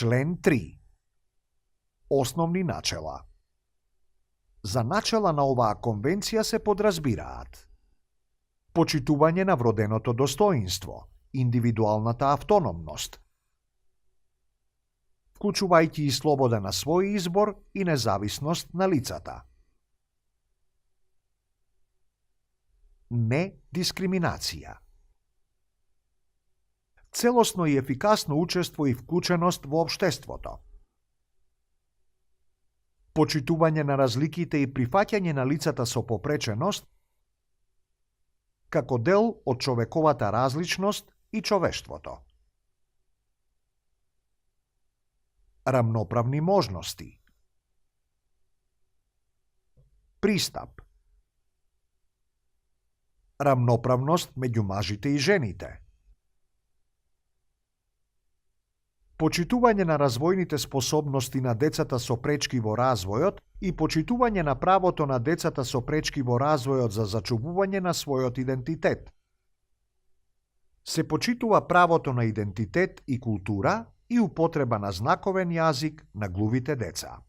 Член 3. Основни начела. За начела на оваа конвенција се подразбираат: почитување на вроденото достоинство, индивидуалната автономност, вклучувајќи и слобода на свој избор и независност на лицата, не дискриминација, целосно и ефикасно учество и вклученост во општеството, почитување на разликите и прифаќање на лицата со попреченост како дел од човековата различност и човештвото, рамноправни можности, пристап, рамноправност меѓу мажите и жените, почитување на развојните способности на децата со пречки во развојот и почитување на правото на децата со пречки во развојот за зачувување на својот идентитет. Се почитува правото на идентитет и култура и употреба на знаковен јазик на глувите деца.